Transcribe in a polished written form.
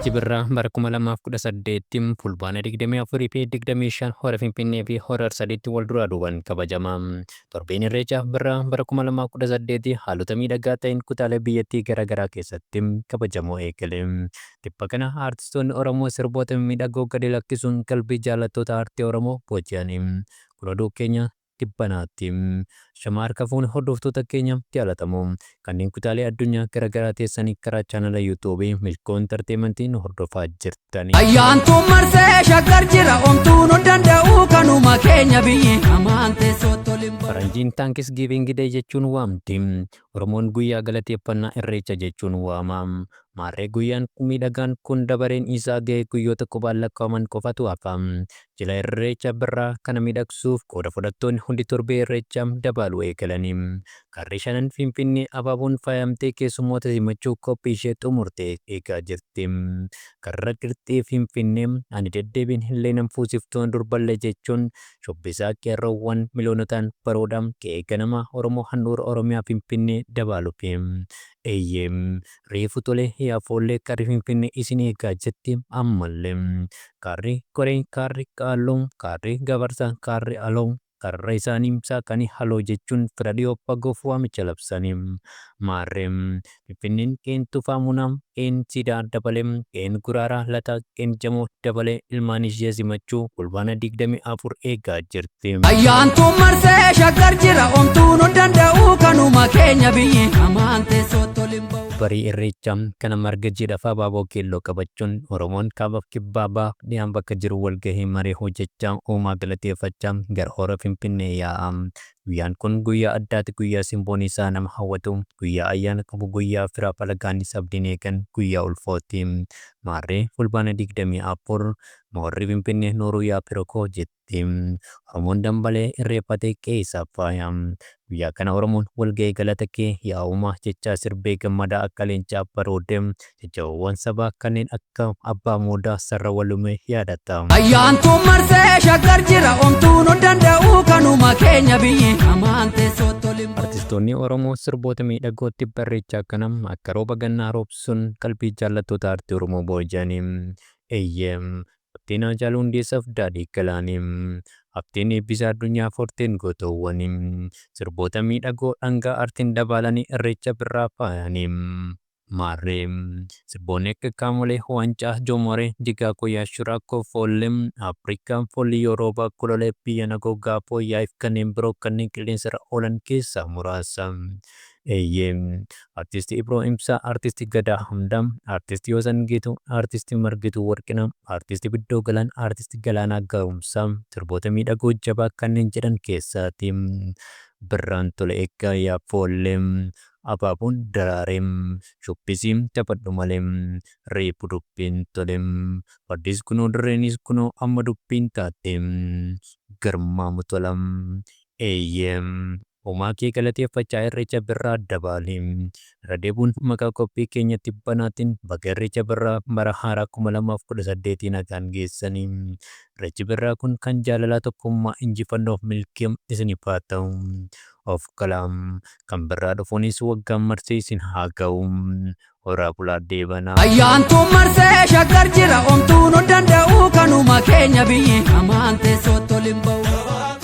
Irreechi Birraa bara 2018 Fulbaana 24 fi 25 Hora Finfinnee fi Hora Arsadiitti wal duraa duubaan kabajama. Torbeen Irreecha Birraa bara 2018 haalota miidhagaa ta'een kutaalee biyyattii garaagaraa keessatti kabajamuu eegale. Tibba kana aartistoonni Oromoo sirboota mimmiidhagoo gadi lakkisuun qalbii jaallattoota aartii Oromoo booji'ani. Kun oduu keenya tibbanaatti. Ashamaa harka fuune hordoftoota keenya jaalatamoo kanneen kutaalee addunyaa garaagaraa teessanii karaa chaanala YouTube Milkoo Entertainment nu hordofaa jirtani. Ayyaantuun marsee Shaggar jira omtuu nu danda'u kanuma keenya biyyi hamaan teessootti ol hin ba'u. Faranjiin Thanksgiving Day jechuun waamti. Oromoon guyyaa galateeffannaa Irreecha jechuun waama. Maarree guyyaan miidhagaan kun dabareen isaa ga'ee guyyoota qubaan lakkaa'aman qofatu hafa. Jila Irreecha Birraa kana miidhagsuuf qooda fudhattoonni hundi torbee Irreechaa dabaaluu eegalani. Karri shanan Finfinnee abaaboon faayamtee keessummoota simachuu qophii ishee xumurtee eegaa jirti. Karra qirxii Finfinnee ani deddeebiin illee nan fuusiftuun durballee jechuun shubbisaa qeerroowwan miliyoonotaan baroodha qe'ee ganamaa Oromoo handhuura Oromiyaa Finfinnee dabaaluufi. Eeyyee, reefu tole yaa foollee karri Finfinnee isin eegaa jirti ammallee. Karri Koree, karri Qaalluu, karri Gafarsaa, karri Aloo, karra isaanii saaqanii haloo jechuun fira dhiyoo fagoof waamicha labsanii. Maarree, Finfinneen qe'een Tufaa Munaa, qe'een Siidaa dabalee, qe'een Guraaraa Lataa, qe'een Jamoo dabalee ilmaan ishee simachuu Fulbaana 24 eegaa jirti. Ayyaantuun marsee Shaggar jira omtuu nu danda'u kanuma keenya biyyi hamaan teessootti ol hin ba'u. Barii Irreechaa kana marga jiidhaa fi abaaboo keelloo qabachuun Oromoon kaabaaf kibbaa bahaaf dhiyaan bakka jiru walgahii maree hojjechaa uumaa galateeffachaa gara hora Finfinnee yaa'a. Guyyaan kun guyyaa addaati, guyyaa simboon isaa nama hawwatu, guyyaa ayyaana qabu, guyyaa firaaf alagaanis abdiin eegan, guyyaa ulfooti. Maarree Fulbaana 24 moorri Finfinnee nooruu yaa firokoo jetti. Oromoon dambalee irreeffatee qe'ee isaaf faaya. Guyyaa kana Oromoon walga'ee galata kee yaa uumaa jechaa sirbee gammadaa akka leencaa baroode jajjaboowwan sabaa kanneen akka Abbaa Muudaa Sarra Walumee yaadata. Ayyaantuun marsee Shaggar jira omtuu nu danda'u kanuma keenya biyyi hamaan teessootti ol hin ba'u. Artistoonni Oromoo sirboota miidhagoo tibba Irreechaa kana akka rooba gannaa roobsuun qalbii jaallattoota aartii Oromoo booji'ani. Eeyyee, Hafteen Haacaaluu Hundeessaaf Daadhii Galaanii, Hafteen Eebbisaa Addunyaaf Horteen Gootowwanii, sirboota miidhagoo dhangaa aartiin dabaalanii Irreecha Birraa faayanii. Maarree, sirboonni akka Qaamolee, Waancaa, Joomoree, Jigaa Koo Yaa Shuraa Koo Foollee, Afrikaa, Foolii Yoo Roobaa, Kololee, Biyya Nagoo, Gaafoo, Yaa'iif kanneen biroo kanneen qilleensarra oolan keessaa muraasa. Eeyyee, Artisti Ibroo Imsaa, Artisti Gadaa Hamdaa, Artisti Yoosan Geetuu, Artisti Margituu Warqinaa, Artisti Biddoo Galaan, Artisti Galaanaa Gaaromsaa sirboota miidhagoo jabaa kanneen jedhan keessaati. Birraan tole eeggaa yaa foollee, abaaboon daraaree, shubbisii taphadhu malee, reefu dubbiin tole, fardis kunoo dirreenis kunoo amma dubbiin taate, garmaamu tola. Eeyyee. Uumaa kee galateeffachaa Irreecha Birraa dabaali. Irra deebi'uun maqaa qophii keenya tibbanaatiin baga Irreecha Birraa bara haaraa 2018 nagaan geessani. Irreechi Birraa kun kan jaalalaa, tokkummaa, injifannoof milkii isiniif haa ta'u. Of kalaa. Kan Birraa dhufuunis waggaan marsee isin haa ga'u. Horaa bulaa deebanaa. Ayyaantuun marsee Shaggar jira omtuu nu danda'u kanuma keenya biyyi hamaan teessootti ol hin ba'u.